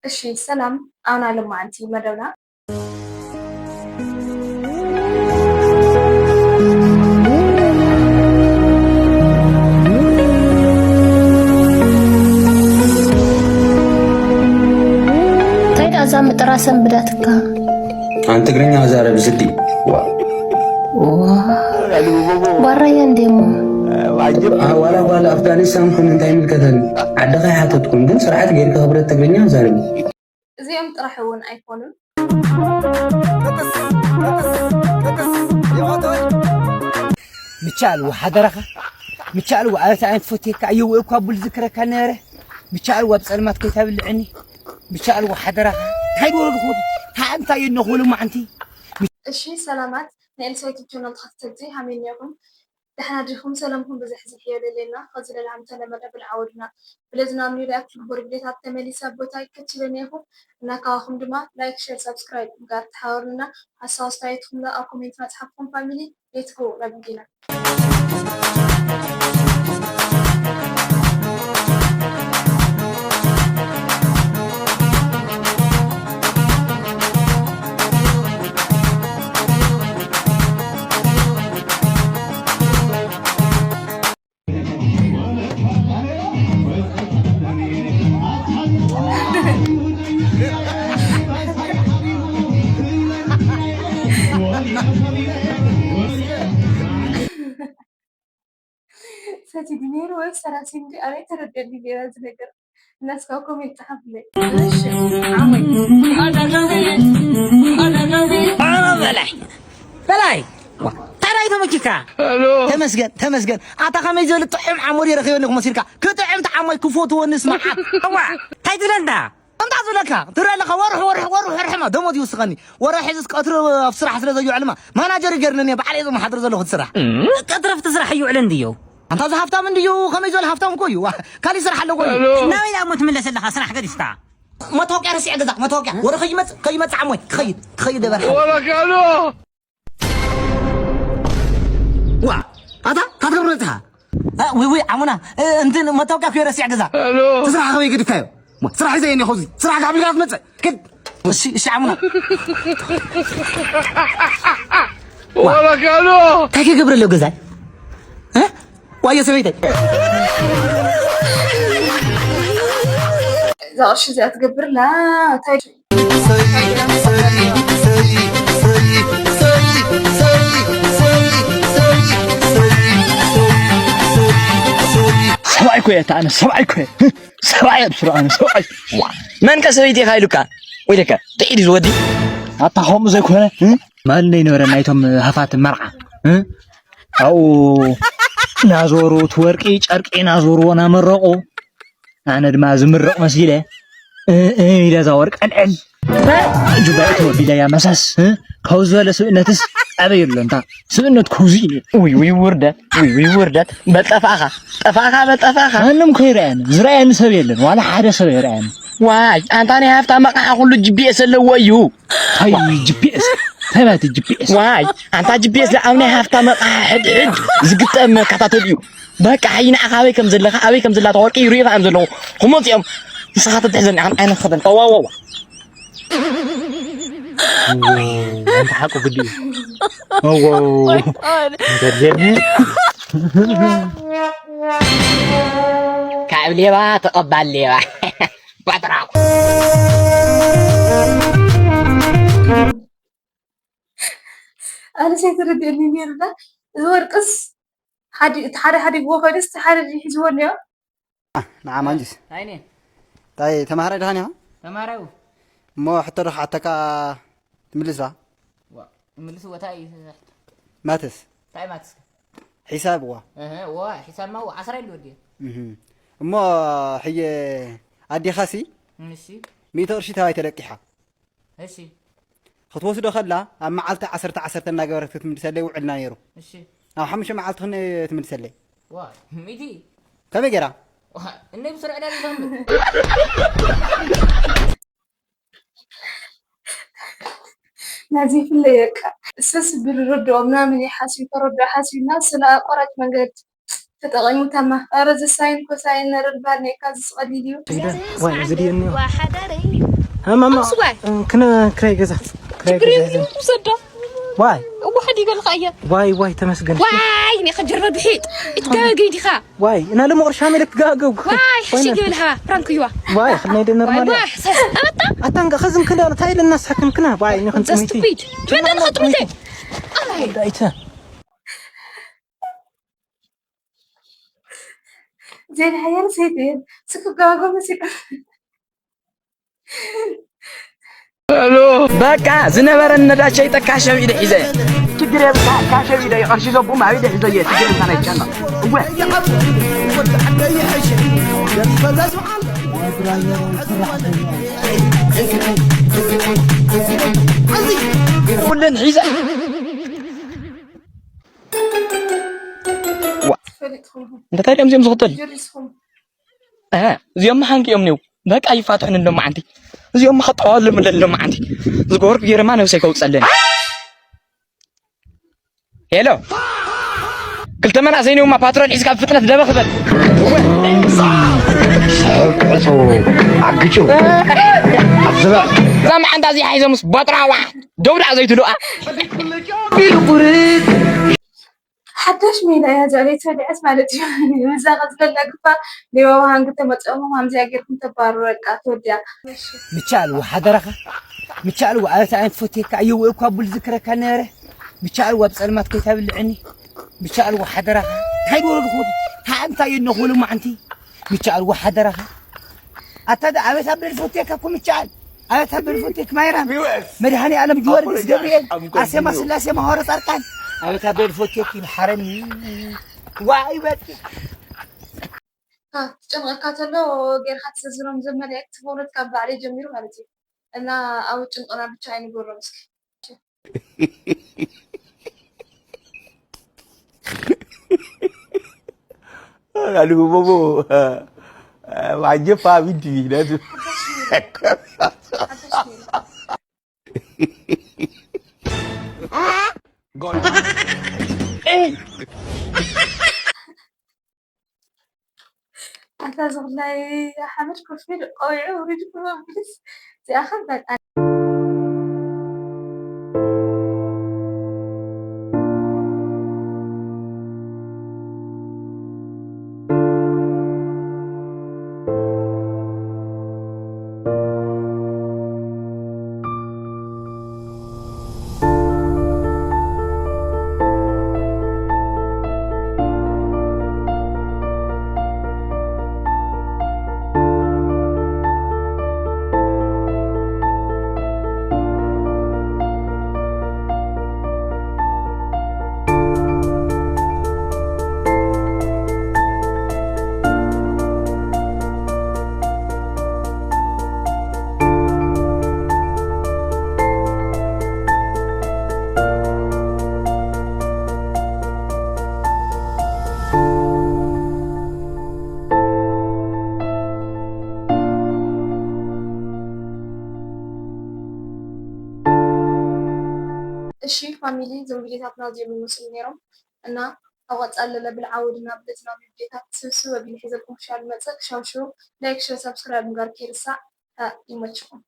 እሺ ሰላም፣ ኣና ሎማዓንቲ መደብና እንታይ ደኣ እዛ ምጥራ ሰንብዳትካ? ኣን ትግርኛ ዛረብ ዝዲ። ዋ። ዋ። ጓራያ እንዴሞ። ዋላ ጓል ኣፍጋኒስታን ኩን እንታይ ይምልከተኒ? ዓድኻ ይሓተትኩም ግን ስርዓት ጌርካ ክብረት ትግርኛ ዛረብ። እዚኦም ጥራሕ እውን ኣይኮኑን። ምቻልዎ ሓደራኻ ምቻልዎ ኣበታ ኣይን ትፈትየካ እየው እኳ ቡል ዝክረካ ነረ ምቻልዎ ኣብ ጸልማት ከይታብልዕኒ ምቻልዎ ሓደራኻ እንታይ ወረድኹ ታዕምታ እየ ነኹሉ ማዓንቲ እሺ ሰላማት ናይ ኤልሳ ዩቱብ ቻናል ተኸታተልቲ ሃመይ እኒኹም? ደሕና ዲኹም? ሰላምኩም ብዝሕ ዝሕ የብለለና። ከዚ ለልሃም ተለመደ ብልዓወድና ብለዝና ሚድያ ክቡር ግዴታት ተመሊሰ ቦታይ ከችለኒ ይኹም እና ካባኹም ድማ ላይክ ሸር ሳብስክራይብ ጋር ተሓበሩና። ሓሳብ ኣስተያየትኩም ኣብ ኮሜንት መጽሓፍኩም ፋሚሊ ቤትኩ ረብጊና ሰቲ ዲኔሮ ወይ ሰራሲንዲ ኣበይ ተረደኒ ሌላ እዚ ነገር እናስካ ኮሜንት ጸሓፍለይ እሺ ዓመይ በላይ በላይ ታዲያ ተመኪካ ተመስገን ተመስገን ኣታ ከመይ ዝበለ ጥዑም ዓሞድ የረኺበኒ ክመሲልካ ክጥዕም ተዓሞይ ክፎትወኒ ስማዓት ዋ እንታይ ትለንዳ እንታይ ዝብለካ ትርኢ ኣለካ ወርሒ ወርሒ ወርሒ ወርሒ ማ ደሞዝ ይውስኸኒ ወረ ሕዝስ ቀትሪ ኣብ ስራሕ ስለ ዘይውዕል ማ ማናጀር ይገርነኒ በዓል እየ ዝመሓድር ዘለኹ እቲ ስራሕ ቀትሪ ኣብቲ ስራሕ ይውዕል እንድዮ ኣንታ እዚ ሃፍታም እንድዩ ከመይ ዝበለ ሃፍታም እኮ እዩ ካሊእ ስራሕ ኣለዎ እዩ ናበይ ደኣ እሞ ትምለስ ኣለኻ ስራሕ ገዲፍካ መታወቅያ ረሲዐ ገዛ መታወቅያ ወረ ከይመጽእ ከይመጽእ ዓሞይ ክኸይድ ክኸይድ ደበር ወረ ካሎ ዋ ኣታ ታትገብሮ ነጽኻ ውይ ውይ ዓሙና እንትን መታወቅያ ክዮ ረሲዕ ገዛ ስራሕ ከበይ ገዲፍካዮ ስራሕ ሒዘ የኒ ኸዚ ስራሕ ጋቢልካ ትመፅእ ክድ እሺ እሺ ዓሙና ወረጋሎ እንታይ ከገብረ ኣሎ ገዛይ ዋየ ሰበይተይ እዛ ቅርሺ እዚኣ ትገብርላ እንታይ ሰብኣይ ኮየ ኣነ ሰብኣይ ኮየ ሰብኣይ ኣብስሩ ኣነ ሰብኣይ መን ከ ሰበይቲ ኢኻ ኢሉካ ወይለከ ጥዒድ እዩ ዝወዲ ኣታ ከምኡ ዘይኮነ ማል ነይነበረ ናይቶም ሃፋት መርዓ ኣብኡ ናዞሩ እቲ ወርቂ ጨርቂ ናዞርዎ ናመረቑ ኣነ ድማ ዝምረቕ መሲለ ኢለ እዛ ወርቂ ዕልዕል ጁባኤ ተወቢለያ መሳስ ካብ ዝበለ ስብእነትስ ኣበይ ኣሎ እንታ ስብእነት ኩዚ እዩ ውይ ውይ ውርደት ውይ ውይ ውርደት በል ጠፋእኻ ጠፋእኻ በል ጠፋእኻ ማንም ከይረኣየኒ ዝረኣየኒ ሰብ የለን ዋላ ሓደ ሰብ ኣይረኣየኒ ዋይ ኣንታ ናይ ሃፍታ መቕሓ ኩሉ ጅፒኤስ ኣለዎ እዩ ታይ ጅፒኤስ ተባት ጅፒኤስ ዋይ ኣንታ ጅፒኤስ ኣብ ናይ ሃፍታ መቕሓ ሕድሕድ ዝግጠም መከታተል እዩ በቃ ሓይ ንዓኻ ኣበይ ከም ዘለኻ ኣበይ ከም ዘላ ተወርቂ ይርእኻ እዮም ዘለኹ ክመፅኦም ንስኻ ተትሕዘኒ ኣን ኣይነ ክኸደን ዋዋዋ ኣንተ ሓቁ ግዲ እዩ ደርጀኒ ካብ ሌባ ተቐባል ሌባ ባጥራቑ ኣነስ ኣይተረድአኒ ነይሩ ዳ እዚ ወርቅስ እቲ ሓደ ሓዲግዎ ኮይኑስ እቲ ሓደ ሒዝዎ እኒኦ ንዓማ እንጂስ እንታይ ተማሃራይ ድኻን ኢኻ ተማሃራይ እሞ ሕቶ ዶ ክሓተካ ትምልስ ባ ምልስዎ እንታይ እዩ ማትስ እንታይ ማትስ ሒሳብ እዋ እዋ ሒሳብ ማ ዓስራ ኢሉ ወዲ እሞ ሕየ ኣዴኻሲ ሚእቲ ቅርሺ ተባይ ተለቂሓ እሺ ክትወስዶ ከላ ኣብ መዓልቲ ዓሰርተ ዓሰርተ እናገበረት ክትምልሰለይ ውዕልና ነይሩ እሺ ኣብ ሓሙሽተ መዓልቲ ክነ ትምልሰለይ ዋ ሚእቲ ከመይ ገይራ እነይ ብስርዕ ዳ ይዘምር ናዚ ፍለይ በቃ እሰስ ብርርዶ ምናምን ይሓስቢ ተረዶ ሓስቢና ስለ ኣቋራጭ መንገድ ተጠቒሙ ተማ ኧረ እዚ ሳይን ኮሳይን ነረ ድባል ነካ እዚ ዝቐሊል እዩ ዋይ እዚ ድየኒ ማማ ኣምስዋይ። ክነ ክራይ ገዛ ክራይ ግሬ ገዛ ውሰዳ ዋይ እወ ሓዲ ይበልካ እየ ዋይ ዋይ ተመስገን ዋይ ኒኸ ጀረዱ ሒጥ ይትጋገ ዲኻ ዋይ እና ለሞ ቅርሻ መለክ ጋገው ዋይ ሕሺ ይበልሃ ፍራንክ ይዋ ዋይ ክናይ ደ ኖርማል ዋይ ሰስ ኣበጣ ኣታን ከዝም ክንዳ ታይ ለናሳክን ክና ዋይ ንኽን ዘስቱፒድ መደረኸ ትምልከ ዳይተ ዜድ ሓያል ሴት እየን ስክጋጎ መሲል በቃ ዝነበረን ነዳድ ሸይጠ ካሸም ኢደ ሒዘ ችግር የብልካ ካሸም ኢደ ቀርሺ ዘቡም ኣብ ኢደ ሒዘ እየ ችግር የብልካ ናይ ጨና እወ ኩለን ሒዘ እንታይ ድዮም እዚኦም ዝኽተል እዚኦም መሓንቂ እዮም ኒው በቃ ይፋትሑን እንዶ መዓንቲ እዚኦም መኸጠዋሉ ምለ እንዶ መዓንቲ ዝገበርኩ ገይረማ ነብሰይ ከውፀለኒ ሄሎ ክልተ መናእሰይ ኒውማ ፓትሮል ሒዝካ ብፍጥነት ደበኽ በል ዕጹ ኣግጩ ኣብዝበ እዛ መዓንታ እዚኣ ሒዞምስ ቦጥራዋ ደውዳእ ዘይትሉኣ ሓዳሽ ሜላ እያ እዚኣ ዘይተወዲዐት ማለት እዩ። ምዛ ቀፅለላ ግፋ ሌባ መሃን ክተመፅኦም ከምዚኣ ጌርኩም ተባሩ በቃ ተወዲኣ። ምቻል ሓደራኻ ምቻል ኣበታ ኣይን ፈቴካ እየው እኳ ቡል ዝክረካ ነረ ምቻል ኣብ ፀልማት ከይታብልዕኒ ምቻል ሓደራኻ እንታይ ወረድኩ ታምታ ይነኹሉ ማዕንቲ ምቻል ሓደራኻ ኣታ ዳ ኣበታ ብልፎቴካ ኩምቻል ኣበታ ብልፎቴክ ማይራም መድሃኒ ዓለም ጊዮርጊስ ገብርኤል ኣርሴማ ስላሴ ማሆረ ጻርቃን ኣበታ ብልፎቴክ ይብሓረኒ ዋይ በቃ ትጨንቀካ ተሎ ጌርካ ትዘዝሮም ዘመልያት ትፈውረት ካብ ባዕለይ ጀሚሩ ማለት እዩ እና ኣብ ጭንቅና ብቻ ኣይንጎሮም እስኪ Aduh bobo. Wajib paham inti dah tu. ኣታ ዝኽላይ ሓመድ ኮፍ ኢሉ ቆቢዑ ውሪዱ ክሎ ቢልስ እዚኣኸ በቃ እሺ ፋሚሊ እዞም ቪዲዮታትና እዚኦም ይመስሉ ነይሮም እና ኣብ ቀፃሊ ለለ ብልዓዊ ድና ብለትና ቪዲዮታት ስብስብ ኣቢሉ ሒዘልኩም ክሻ ልመፅእ ክሻውሽው ላይክ ሸር ሳብስክራይብ ምግባር ከይርሳዕ ይመችኹም